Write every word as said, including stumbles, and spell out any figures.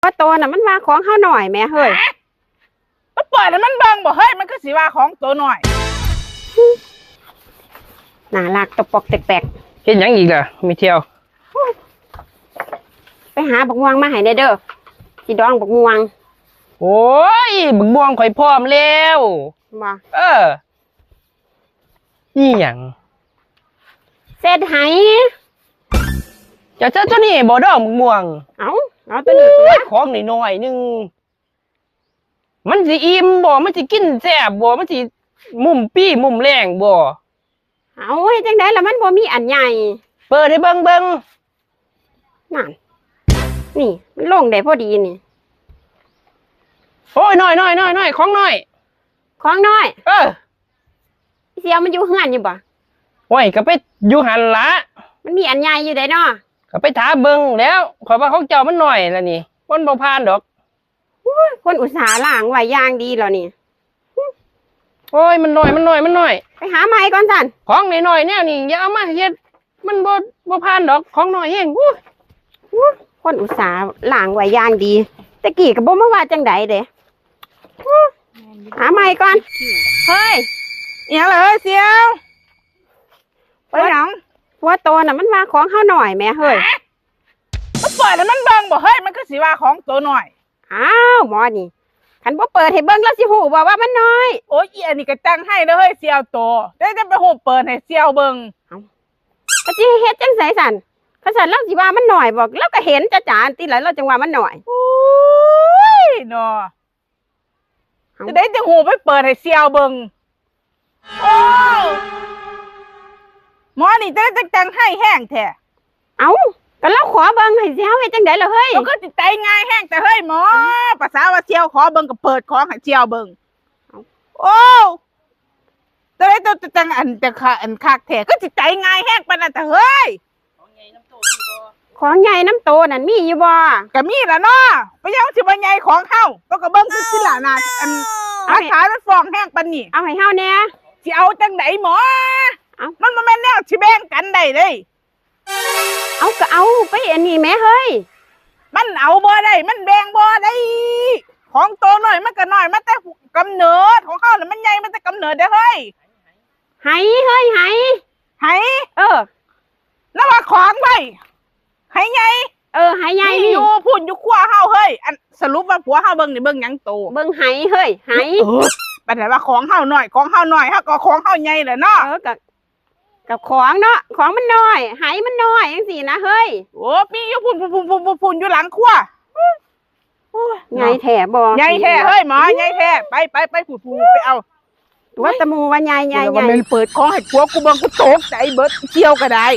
ว่าโตน่ะมันว่าของเฮาน้อยแหมเฮ้ย ฮะ มันเปิดให้มันเบิ่งบ่เฮ้ย มันคือสิว่าของโตน้อย น่ารักตะปอกแตกๆ เฮ็ดหยังอีกล่ะ ไม่เที่ยว ไปหาบักม่วงมาให้แหน่เด้อ สิดองบักม่วง โอ้ย บักม่วงข่อยพร้อมแล้ว บ่ เออ อีหยัง เศษไห เจ้าเจ้าตัวนี้บ่ดองบักม่วง เอ้า เอาตัวนี้ตัว โอ้ย ของน้อยๆหนึ่ง มันสิอิ่มบ่ มันสิกินแซ่บบ่ มันสิมุ่มปี้มุ่มแรงบ่ เอาเฮ็ดจั่งใดล่ะ มันบ่มีอันใหญ่ เปิดให้เบิ่งเบิ่ง นั่น นี่ มันลงได้พอดีนี่ โอ้ย น้อยๆๆๆ ของน้อย ของน้อย เออ เสี่ยวมันอยู่เฮือนอยู่บ่ โอ้ย ก็ไปอยู่หั่นละ มันมีอันใหญ่อยู่เด้เนาะ ก็ไปถามเบิ่งแล้ว ข้อยว่าของเจ้ามันน้อยล่ะนี่ มันบ่ผ่านดอก โอ้ย คนอุตส่าห์ล้างไว้อย่างดีแล้วนี่ โอ้ย มันน้อย มันน้อย มันน้อย ไปหาใหม่ก่อนซั่น ของน้อยๆแนวนี้อย่าเอามาเฮ็ด มันบ่ บ่ผ่านดอก ของน้อยแฮง อู้ อู้ คนอุตส่าห์ล้างไว้อย่างดี แต่กี้ก็บ่มาว่าจั่งใดเด้ อู้ หาใหม่ก่อน เฮ้ย อีหยังล่ะเฮ้ยเสี่ยว ไปหยัง หัวโตน่ะมันว่าของเฮาน้อยแหมเฮ้ย ฮะ มันเปิดให้มันเบิ่งบ่เฮ้ย มันคือสิว่าของโตน้อย อ้าว หมอนี่ คันบ่เปิดให้เบิ่งแล้วสิฮู้บ่ว่ามันน้อย โอ้ย อีอันนี้ก็จั่งไห้เด้อเฮ้ย เสี่ยวโต เดี๋ยวจะไปฮู้เปิดให้เสี่ยวเบิ่ง เอ้า ก็สิให้เฮ็ดจั่งใดซั่น คันซั่นลาวสิว่ามันน้อยบ่ ลาวก็เห็นจ้าๆติล่ะ ลาวจั่งว่ามันน้อย โอ้ย เนาะ เอ้า จะได้จั่งฮู้ไปเปิดให้เสี่ยวเบิ่ง โอ้ หมอนี่จะได้จั่งไห้แฮงแท้ เอ้า ก็ลาวขอเบิ่งให้สิเฮาเฮ็ดจั่งใดล่ะเฮ้ย มันก็สิไตง่ายแฮงแต่เฮ้ยหมอ เอ้า ภาษาว่าสี่ยวขอเบิ่งก็เปิดของให้สี่ยวเบิ่ง เอ้า โอ้ จะได้จั่งอันจะคะ อันคักแท้ ก็สิไตง่ายแฮงปานนั้นแต่เฮ้ย ของใหญ่นำโตนั่นมีอยู่บ่ ก็มีล่ะเนาะ ไปยังสิบ่ใหญ่ของเฮา ก็ก็เบิ่งซื่อๆล่ะนะ อัน เอาให้ หลักฐานมันฟ้องแฮงปานนี้ เอาให้เฮาแหน่ สิเอาจั่งใดหมอ เอ้า มันบ่แม่นแนวสิแบ่งกันได้เด้ เอาก็เอาไปอันนี้แหมเฮ้ย มันเอาบ่ได้ มันแบ่งบ่ได้ ของโตน้อยมันก็น้อยมาแต่กำเนิด ของเฮาน่ะมันใหญ่มาแต่กำเนิดเด้อเฮ้ย ไหเฮ้ย ไห ไห เออ แล้วว่าของไว้ ไหใหญ่ เออ ไหใหญ่ มี มีอยู่ พุ้นอยู่ครัวเฮาเฮ้ย อันสรุปว่าผัวเฮาเบิ่งนี่เบิ่งหยังโต เบิ่งไหเฮ้ย ไห เออ ปานใดว่าของเฮาน้อย ของเฮาน้อย เฮาก็ของเฮาใหญ่แหละเนาะ เออ ก็ ก็ของเนาะ ของมันน้อย ไหมันน้อยจั่งซี้นะเฮ้ย โอ้ มีอยู่พุ้น พุ้น พุ้น พุ้น พุ้น พุ้น อยู่หลังครัว โอ้ย ใหญ่แท้บ่ ใหญ่แท้เฮ้ยหมอ ใหญ่แท้ ไป ไป ไป พุ้น พุ้น ไปเอา ตัวตะหมู่ว่าใหญ่ ใหญ่ ว่า ใหญ่ แม่นเปิดของให้ผัวกูเบิ่ง กูตกใจเบิด เสี่ยวก็ได้